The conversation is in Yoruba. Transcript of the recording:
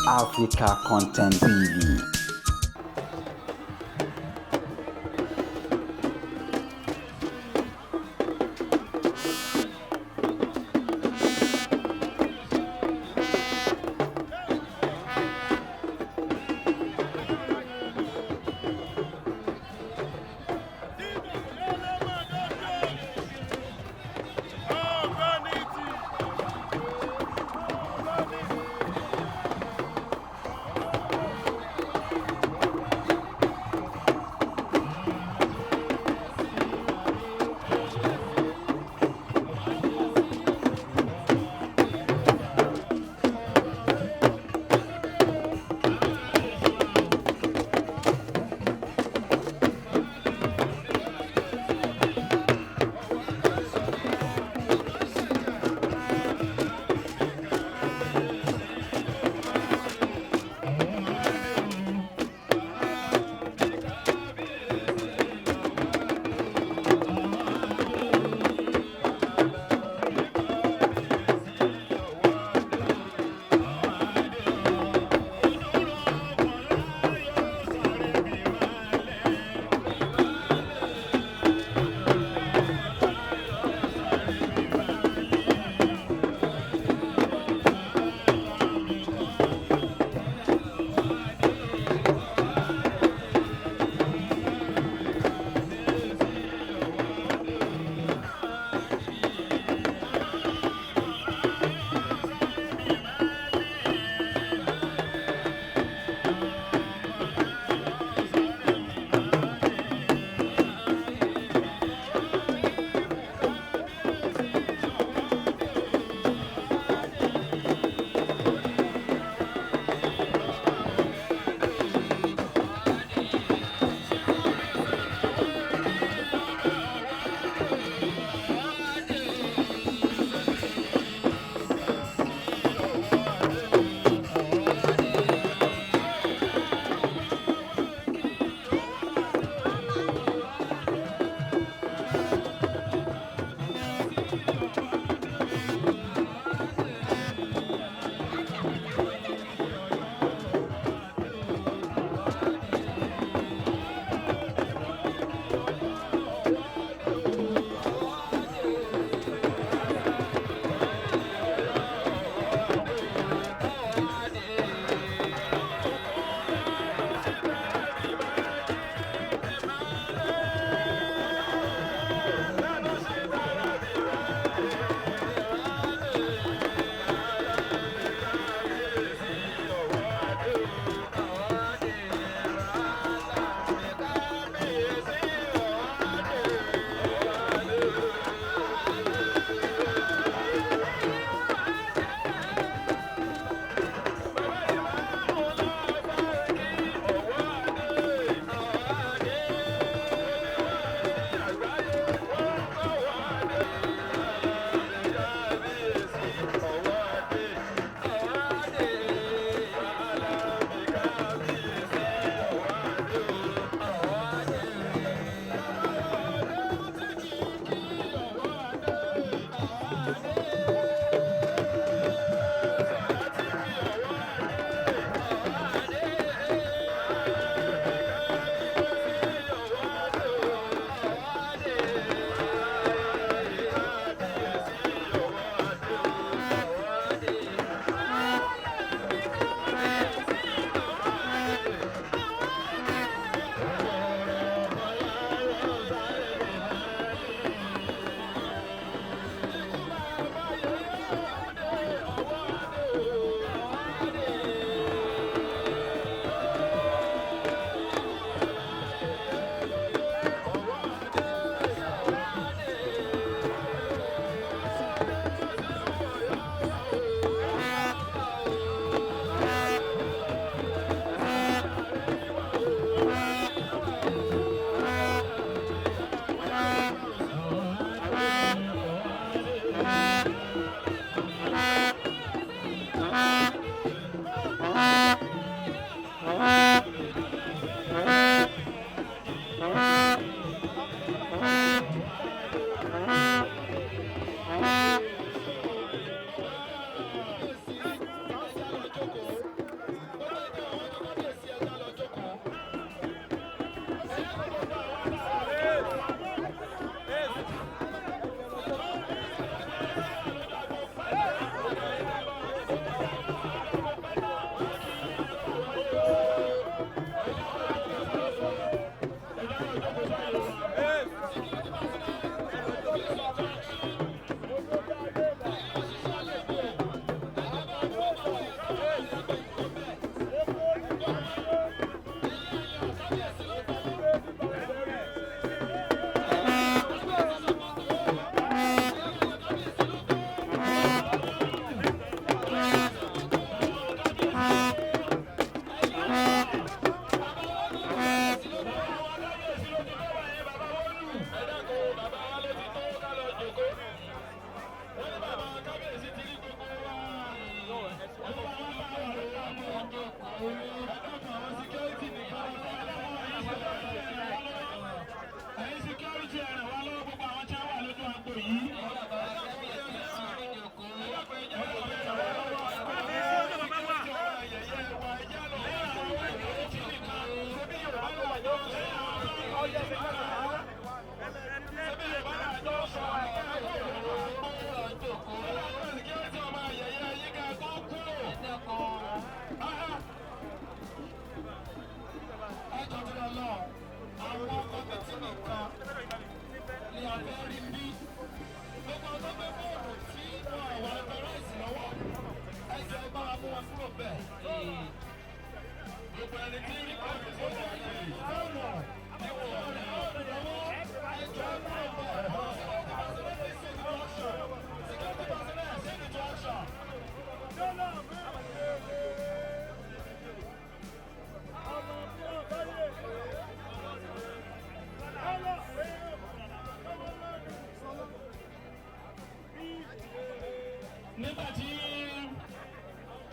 Africa Content TV. Ẹ dákun, àwọn security nìkan. Ẹ̀yin security, ẹ ràn wá lọ́wọ́, gbogbo àwọn tí wọ́n wà lójú agbo yìí. Ẹ dákun, ẹ jẹ́ ẹ ràn wá lọ́wọ́. Security ọ̀rọ̀ ayẹyẹ wa, ẹ jẹ́ lọ wọ́n àwọn security nìkan. Ṣebí Yorùbá là jọ ń sọ? Ṣebí Yorùbá là jọ ń sọ? Security ọmọ ayẹyẹ yìí ká tó kúrò. Ẹ jọ tó lọ lọ, àwọn committee nìkan ni a fẹ́ rí bí. Gbogbo ọjọ́ gbé fóònù tí wọn àwọn authorized lọ́wọ́, ẹ jọ, ẹ bá wa mú wọn kúrò bẹ́ẹ̀. Gbogbo ẹni tí rí kọ́ọ̀tù fóònù fóònù tí wọn ò rí fóònù lọ́wọ́, ẹ jọ, ẹ kúrò bẹ́ẹ̀. Security personnel, please take into action. Security personnel, take into action. Nígbà tí